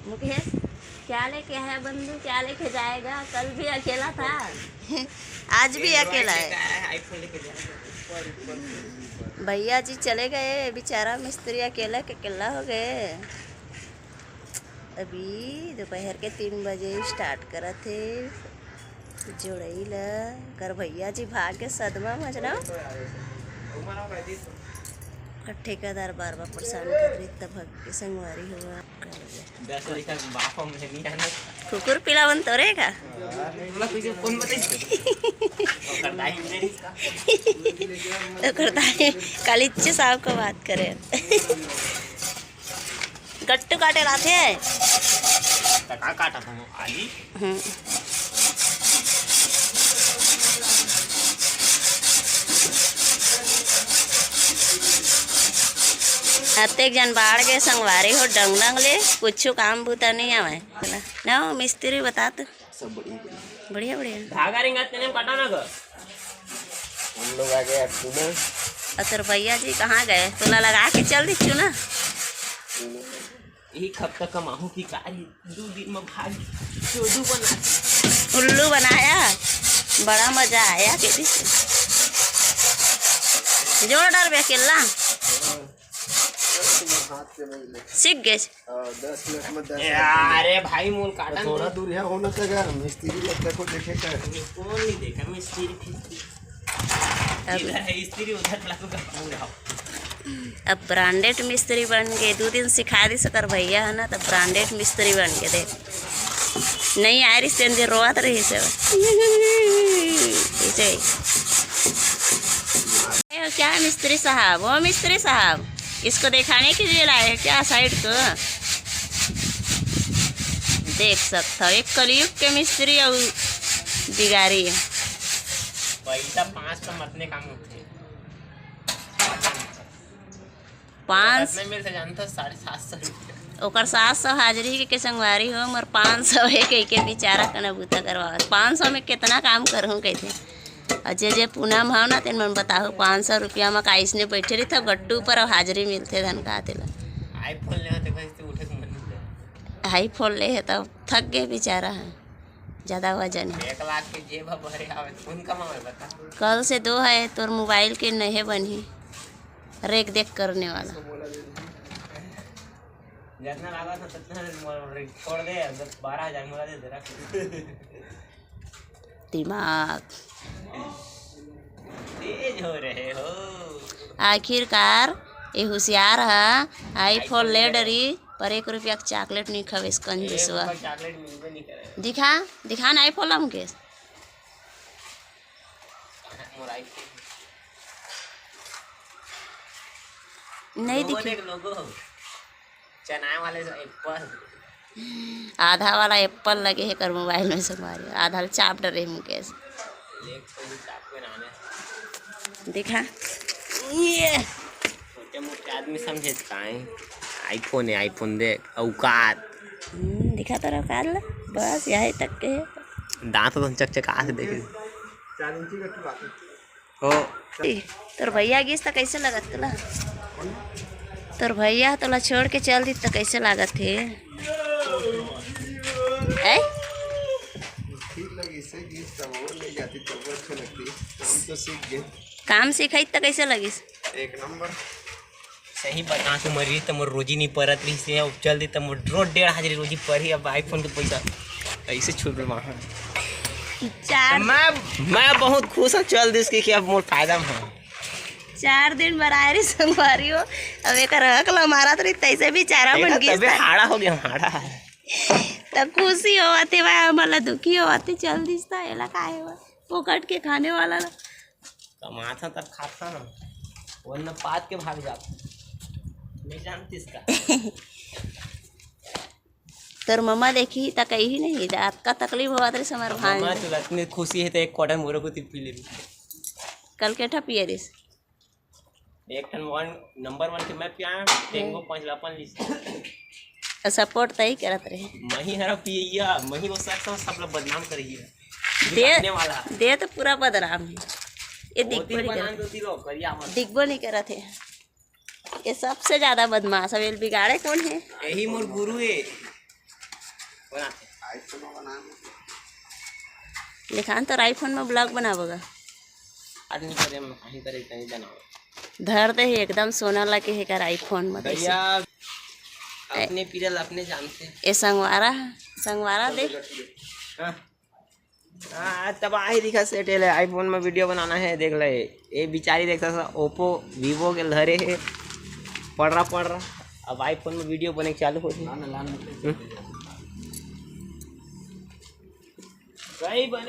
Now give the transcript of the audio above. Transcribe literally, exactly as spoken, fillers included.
मुकेश, क्या लेके आया बंधु, क्या लेके जाएगा? कल भी अकेला था। आज भी अकेला है। भैया जी चले गए, बेचारा मिस्त्री अकेला के अकेला हो गए। अभी दोपहर के तीन बजे स्टार्ट करत हे जोड़ई ला। कर भैया जी भाग के सदमा मजना। ठेकेदार बार बार परेशान कर रही, तब भग के संगवारी हुआ। दस लड़का के बाप हम नहीं आना। कुकुर पिलावन तोरे का? बोला कुछ कौन बताई? ओकर दाई मेरी का? ओकर दाई कालिच्चे साहब को बात करे। गट्टू काटे लाथे। त का काटा था वो? आली? हम्म। अतेक जन बाढ़ के संगवारी हो, डंग डंग ले कुछु काम बूता नहीं आवे ना। मिस्त्री बता तो। सब बढ़िया, बढ़िया। बढ़िया, बढ़िया। धागा रिंगा तेने काटा ना ग। हम लोग आ गए अब तू ना। और तोर भैया जी कहाँ गए? तोला लगा के चल दी चूना। यही खप तक कमाहूँ की कारी, दो दिन में भाग, चोदू बना। उल्लू बनाया, बड़ा मजा आया के भी। जोर डाल बे अकेला। हाँ। सीख गए। हाँ, दस मिनट में दस ए, मिनट में। अरे भाई, मोल काटन तो थोड़ा तो। दूर है, होना चाहिए, मिस्त्री लगता को देखे का। कौन नहीं देखा मिस्त्री फिस्त्री? अब इधर है स्त्री, उधर लगू का पूरा। अब ब्रांडेड मिस्त्री बन गए। दो दिन सिखा दी सकर भैया है ना, तब ब्रांडेड मिस्त्री बन के देख। नहीं आए रही से जे रोवत रही से। ऐसे ही। ए, क्या है मिस्त्री साहब? वो मिस्त्री साहब, इसको दिखाने के लिए लाए हैं क्या साइड को? देख सकता हो, एक कलयुग के मिस्त्री और बिगाड़ी है। पैसा पाँच सौ मतने काम होते हैं। पाँच इतने मिल से जानता, साढ़े सात सौ रुपया। ओकर सात सौ हाजिरी के, के संगवारी हो, मोर पाँच सौ है कह के बेचारा कना बूता करवावत। पाँच सौ में कितना काम करहूँ कहते। और जे जे पूनम हव ना, तेन मन बताहू, पाँच सौ रुपया म का अइसने बैठे रहिथव गट्टू पर, अउ हाजिरी मिलथे धन का तेला। iPhone ले होते कहीं से उठे के मन नहीं करे। iPhone ले हे त थक गए बेचारा है, ज़्यादा वजन है। एक लाख के जेब ह भरे आवे त कौन कमावे बता? कल से दो है तोर मोबाइल के नहे बनही, रेख देख करने वाला। जितना लागत है, उतना मोर छोड़ दे, दस बारह हजार मोला दे दे, रख। दिमाग। तेज हो रहे हो। आखिरकार ये होशियार ह, iPhone ले डरी, पर एक रुपया के चॉकलेट नहीं खवेस कंजूसवा। एक रुपया चॉकलेट मिलबे नहीं करे। दिखा, दिखा ना iPhone ला मुकेश। मोर iPhone। नहीं लोगों दिखी। ने लोगो। चनाए वाले जो एप्पल। आधा वाला एप्पल लगे हे कर मोबाइल में से मारे, आधा ल चाप डरे मुकेश। देख तो ये चाप के नाने। देखा, ये छोटे मोटे आदमी समझे काहे? iPhone है, iPhone देख, औकात। हम्म, दिखा तो औकात ला, बस यही तक के। दांत तो चकचका से देखे। चार इंची का की बात है। हो। ए, तोर भैया गिस त कैसे लगत तोला? तोर भैया तोला छोड़ के चल दी त कैसे लागत हे? ऐ? ठीक लगी से गिस त वो ले जाती त वो अच्छे लगती। हम तो सीख गए। काम सिखाई त कैसे लगिस? एक नंबर। सही बता, तू मर रही त मोर रोजी नहीं परत रही से, अब चल दे त मोर रोज डेढ़ हाजिरी रोजी पर ही, अब iPhone के पैसा ऐसे छूट रहा है। चार मैं, मैं बहुत खुश हूँ, चल दे इसके कि अब मोर फायदा में है। चार दिन बर आए रही संगवारी हो, अब एक हक ला मारत रही, तैसे बेचारा देखा, बन गई तबे था। हाड़ा हो गया, हाड़ा। तब खुशी होवत हे भाई, हमला दुखी होवत हे, चल दिस त एला काहे हुआ? फोकट के खाने वाला ला। कमाथन तब खाथन, वरना पात के भाग जाथन। नहीं जानतीस का? तोर मम्मा देखी त कही नहीं, अतका तकलीफ होवत रहिस हमर भाई। मम्मा तो रत्न खुशी है तो एक क्वार्टर मोरो को तिप्पी ले ली। कल के ठा पिए रिस? एक ठन वन, नंबर वन के मैं पिया, तेंगो पाँच लापन ली। सपोर्ट तई करत रहे। मही हरा पियैया, मही वो सब, सब, सब लोग बदनाम करिए। दे, बिगाड़ने वाला। दे तो पूरा बदनाम है। ये वो दिखबो दिल नहीं बना करत। दो दिलो, करिया मत। दिखबो नहीं करत है। ये सबसे ज्यादा बदमाश है, ये बिगाड़े कौन है? यही मोर गुरु है। बनाते। दिखान तो iPhone में vlog बनाबो गा। आज नहीं करे, हम कहीं करे, कहीं बनाओ। धर दे ही एकदम सोना लगे हे कर iPhone में। भैया, अपने पीरल अपने जानते। ए संगवारा, संगवारा दे। हाँ। हाँ, तबाही दिखा सेटे ले, iPhone में video बनाना है, देख ले। ये बिचारी देख सकता, Oppo, Vivo के धरे है, पड़ रहा, पड़ रहा। अब iPhone में video बने चालू हो रही। सही बने।